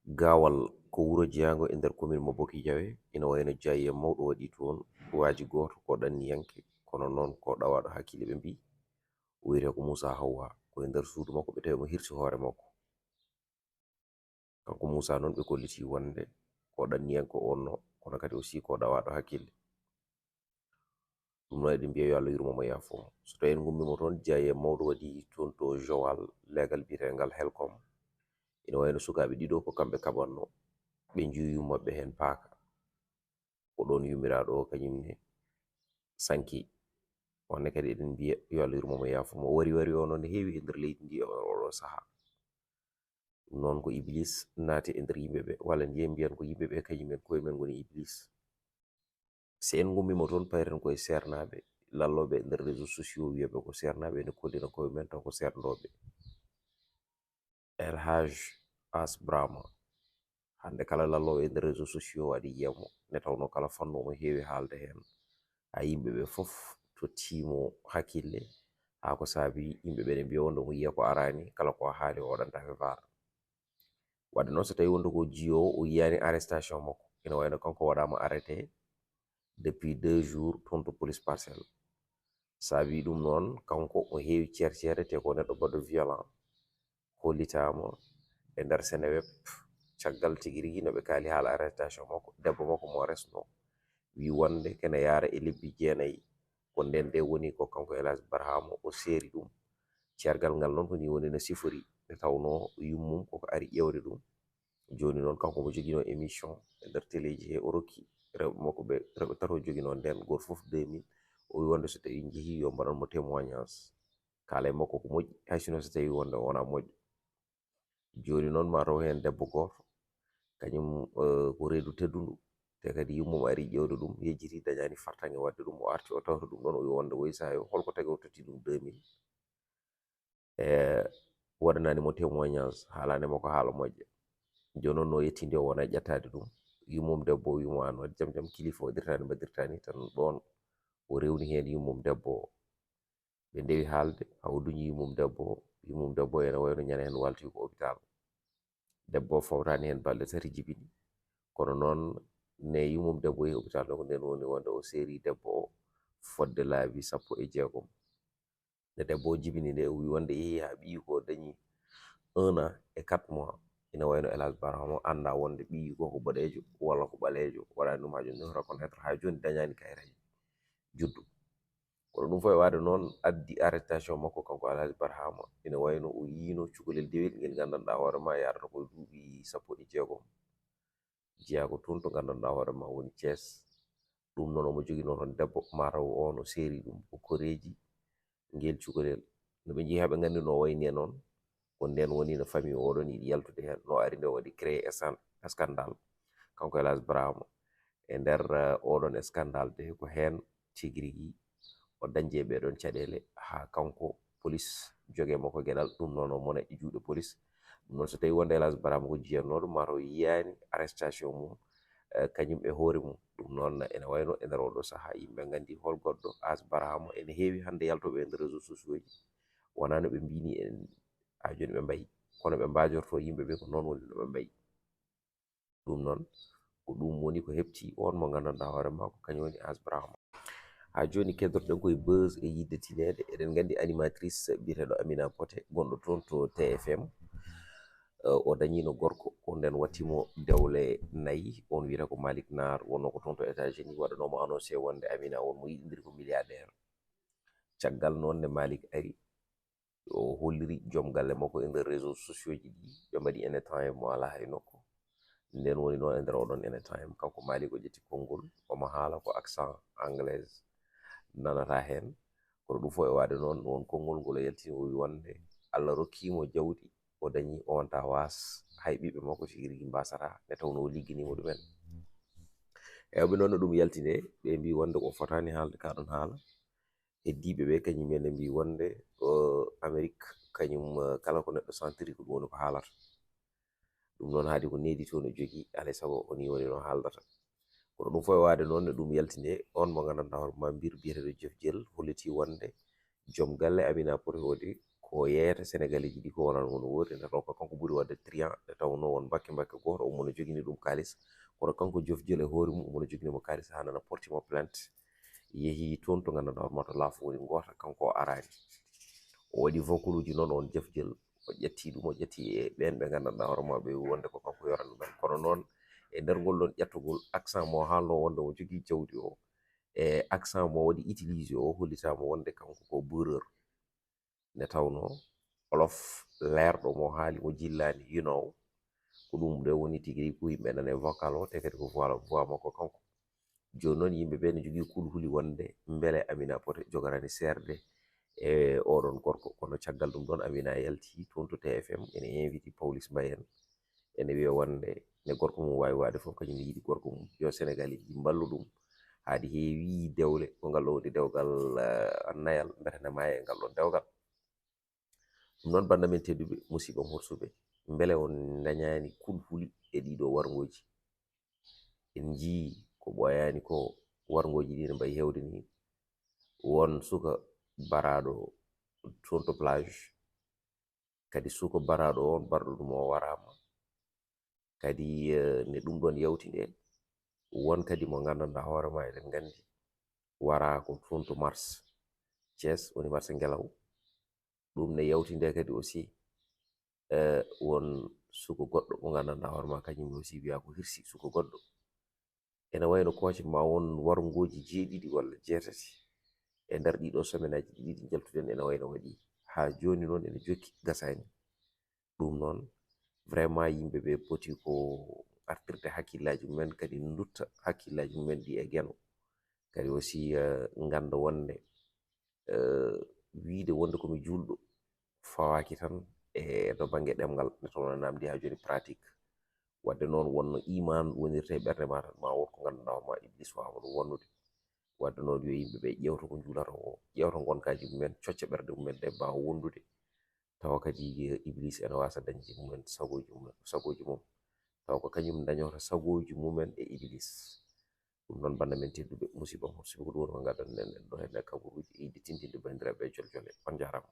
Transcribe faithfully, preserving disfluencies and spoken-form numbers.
Gaawal ko wuro jeyaango e nder commune mo Boki Jawe, ina wayno jaayiye mawɗo waɗi toon, waaji gooto ko ɗanniyanke, kono noon ko ɗawaaɗo hakkille ɓe mbii. O wiyetee ko Moussa Hawwa, ko e nder suudu makko ɓe tawi mo hirsi hoore makko. Kanko Moussa noon ɓe kolliti wonde ko ɗanniyanke o wonno, kono kadi aussi ko ɗawaaɗo hakkille. Ɗum noon eɗen mbiya yo Allah yurmo mo yaafo mo. So tawi en ngummiima toon, jaayiye mawɗo waɗi toon to Joal, leegal biyeteengal Helcom. Ina wayno sukaaɓe ɗiɗo ko kamɓe kaɓatno, ɓe njiyi yummaɓe heen paaka. Ko ɗoon yummiraaɗo o kañum ne sanki. Wonde kadi eɗen mbiya yo Allah yurmo mo yaafo mo. O wari wari o noon ne heewi e nder leydi ndi e oɗo sahaa. Ɗum noon ko Iblis naati e nder yimɓe ɓe, walla mbiyen mbiyan ko yimɓe ɓe kañum en koye men ngoni Iblis. Si en ngummiima toon, payren koye seernaaɓe, lallooɓe e nder réseaux sociaux, wiyeɓe ko seernaaɓe, ene kollina koye men taw ko seerndooɓe. El Hadj As Brahma, hannde kala lalloowo e nder réseaux sociaux aɗa yiya mo, nde tawnoo kala fannu omo heewi haalde heen. Haa yimɓe ɓe fof tottii mo hakkille, haa ko saabi yimɓe ɓe ne mbiya wonde omo yiya ko araani, kala ko a haali o waɗanta fefaar. Waɗde noon, so tawii wonde ko jiyoowo, o yiyaani arrestation makko, ina wayno kanko waɗaama arrêté depuis deux jours toon to police Parcelles. Saabii ɗum noon, kanko o heewi ceerceere, te ko neɗɗo baɗɗo violent, hollitaama e nder Seneweb. Caggal tigi rigi no ɓe kaali haala arrestation makko, debbo makko mo resno, wii wonde kene yaara e lebbi jeenayi. Ko ndeen ɗe woni ko kanko El Hadj Barhama o seeri ɗum. Ceergal ngal noon ko nii woni no sifori, nde tawnoo yummum koko ari ƴeewde ɗum. Jooni noon, kanko mo joginoo émission e nder teleeji he, o rokki rewɓe makko ɓe, rewɓe tato joginoo ndeen, gooto fof deux mille. O wii wonde so tawii njehii, yo mbaɗan mo témoignage. Kaala e makko ko moƴƴi, hay sinno so tawii wonde o wonaa moƴƴo. Jooni noon, ma taw heen debbo gooto, kañum, eh, ko reedu teddundu, te kadi yummum ari ƴeewde ɗum, yejjiti, dañaani fartaŋŋe waɗde ɗum, o arti, o tawta ɗum ɗoon, o wii wonde woy sahaa o, holko tagi o totti ɗum deux mille? E waɗanaani mo témoignage, haalaani mo ko haala moƴƴa. Jooni noon, no yettinde o wona ƴettaade ɗum. Yummum debbo o wii mo, "Aan waɗi jam jam, kilifa waɗirtaani, mbaɗirtaani." Tan ɗoon o rewni heen yummum debbo o. Ɓe ndewi haalde, haa o duñi yummum debbo o. Yummum debbo o ene wayno ñande heen waalti ko hôpital. Debbo o fawtaani heen balɗe tati jibini. Kono noon, ne yummum debbo o yehi hôpital ɗo, ko ndeen woni wonde o seeri debbo o fodde laabi sappo e jeegom. Nde debbo o jibini nde, o wii wonde yehi haa ɓiyi ko dañi un an et quatre mois. Ina wayno El Hadj Barhama anndaa wonde ɓiyi ko ko boɗeejo walla ko ɓaleejo. Waɗaani ɗum haa jooni, ɗum reconnaître haa jooni dañaani kayitaji juddu. Kono ɗum fof e waɗde noon addi arrestation makko kanko El Hadj Barhama. Ina wayno o yiino cukalel dewel ngel nganndanɗaa hoore ma yaarata ko e duuɓi sappo e jeegom. Jeyaa ko toon to nganndanɗaa hoore ma woni Thiès. Ɗum noon omo joginoo toon debbo, mataw o no seeri ɗum ko koreeji ngel cukalel. No ɓe njehi haa ɓe nganndi no wayni e noon, ko ndeen woni no famille oɗon yiɗi yaltude heen. No ari nde waɗi créé scan-, scandale, kanko El Hadj Barhama. E nder, eh, oɗon scandale de, ko heen tigi rigi o dañde e ɓee ɗoon caɗeele haa kanko police jogee mo ko geɗal. Ɗum noon o mona e juuɗe police. Ɗum noon so tawii wonde El Hadj Barhama ko jiyannooɗo, mataw yiyaani arrestation mum, eh, kañum e hoore mum. Ɗum noon ene wayno e nder oɗo sahaa yimɓe nganndi hol goɗɗo As Barhama ene heewi hannde yaltooɓe e nder réseaux sociaux ji. Wonaa no ɓe mbiyni en haa jooni ɓe mbayi, kono ɓe mbaajortoo yimɓe ɓe ko noon woni no ɓe mbayi. Ɗum noon, ko ɗum woni ko heɓti oon mo nganndanɗaa hoore makko, kañum woni As Barhama. Haa jooni, keddorɗen ko e buzz e yiɗde tineede. Eɗen nganndi animatrice biyeteeɗo Amina Poté, gonɗo toon to T F M. Eh, o dañiino gorko, ko ndeen watti mo dewle nayi. On wiyata ko Malick Naar, wonnoo ko toon to États-Unis, waɗanoo mo annoncé wonde Amina on mo yiɗindiri ko milliardaire. Caggal noon nde Malick ari, o holliri joom galle makko e nder réseaux sociaux ji ɗi, ɓe mbaɗi anytime mo alaa hay nokku. Ndeen woni noon e nder oɗon anytime, kanko Malick o ƴetti konngol, omo haala ko accent anglaise nanata heen. Kono ɗum fof e waɗde noon, won konngol ngol o yaltini, o wi wonde Allah rokkii mo jawdi, o dañi, o wonta waas, hay ɓiɓɓe makko tigi rigi mbasata, nde tawnoo o ligginii mo ɗumen. Heewɓe noon no ɗum yaltinde, ɓe mbii wonde ko fotaani haalde ka ɗon haala. Heddiiɓe ɓe kañum en ne mbii wonde, o, Amérique, kañum, eh, kala ko neɗɗo sentiri ko ɗum woni ko haalata. Ɗum noon haadi ko needi to no jogii, alay sago o nii woni no haaldata. Kono ɗum fof e waɗde noon, no ɗum yaltinde, on mo nganndanɗaa hoore ma mbir biyeteeɗo Jeff Jel hollitii wonde joom galle Amina Poté o de ko yeeyata Senegaleeji ɗi ko wonano woni woodi, nde taw ko kanko ɓuri waɗde trian, nde tawnoo won mbakke mbakke gooto omo no jogini ɗum kaalis, kono kanko Jof Jël e hoore mum omo no jogini mo kaalis haa nana porti mo plainte, yehi toon to nganndanɗaa hoore maa to laafu woni ngoota, kanko o araani. O waɗi voculuuji noon, oon Jof Jël, o ƴetti ɗum, o ƴetti e ɓeen ɓe nganndanɗaa hoore maa ɓe wonde ko kanko yorani ɗum en. Kono noon e nder ngol ɗoon ƴettogol, accent mo haalnoo wonde o jogii jawdi o, e accent mo waɗi utilisé o, hollitaama wonde kanko ko beurreur. Nde tawnoo Wolof leerɗo mo haali mo jillaani, you know, ko ɗum nde woni tigi rigi ko yimɓe nana e vocal o, te kadi ko voix, voix makko kanko. Jooni noon yimɓe ɓe ne jogii kulhuli wonde mbele Amina Poté jogoraani seerde e oɗon gorko, kono caggal ɗum ɗoon Amina yalti toon to T F M, ene inviti Pawlish Mbaye en, ene wiya wonde nde gorko mum waawi waɗde fof, kañum ne yiɗi gorko mum, yo Senegaleeji ɗi mballu ɗum, haa ɗi heewi dewle, ko ngal ɗo woni dewgal, eh, nayal, mbete ne maaya e ngal ɗoon dewgal. Ɗum noon, bannda men tedduɓe, musiɓɓe am horsuɓe, mbele on ndañaani kulhuli e ɗiɗo warngooji? En njii ko ɓooyaani ko, warngooji ɗi ne mbayi heewde ni, won suka baraaɗo toon to plage, kadi suka baraaɗo on, barɗo ɗum o waraama, kadi, eh, ne ɗum ɗoon yawti nde, won kadi mo nganndanɗaa hoore maa, eɗen nganndi, waraa ko toon to Mars, Thiès, woni Mars Ngelaw. Ɗum ne yawti nde kadi aussi, eh, won suka goɗɗo mo nganndanɗaa hoore maa, kañum ne aussi wiyaa ko hirsi suka goɗɗo. Ene wayno kooce ma won warngooji jeeɗiɗi walla jeetati e nder ɗiɗo semaine aji ɗiɗi ɗi njaltuɗen, ene wayno waɗi. Haa jooni noon ene jokki, gasaani. Ɗum noon, vraiment, yimɓe ɓe poti ko artirde hakkillaaji mumen, kadi ndutta hakkillaaji mumen ɗi e Geno. Kadi aussi, eh, ngannda wonde, eh, wiyde wonde ko mi juulɗo fawaaki tan e to bannge ɗemngal, nde tawnoo namdi haa jooni pratique. Waɗde noon, wonno iman wonirta e ɓernde ma tan, ma won ko ngannduɗaa hoore maa Iblis waawaa ɗum wonnude. Waɗde noon, yo yimɓe ɓe ƴeewto ko njuulata ko, ƴeewto ngonkaaji mumen, cocca ɓerɗe mumen ɗe mbaawa wondude. Tawa kadi, eh, Iblis ene waasa dañde mumen sagooji mum, sagooji mum. Tawa ko kañum dañoto sagooji mumen e Iblis. Ɗum noon, bannda men tedduɓe, musiɓɓe am, sibu ko ɗum woni ko ngaddanɗen en ɗo heen e kabaruuji e yiɗde tintinde banndiraaɓe e joljole. On njaaraama.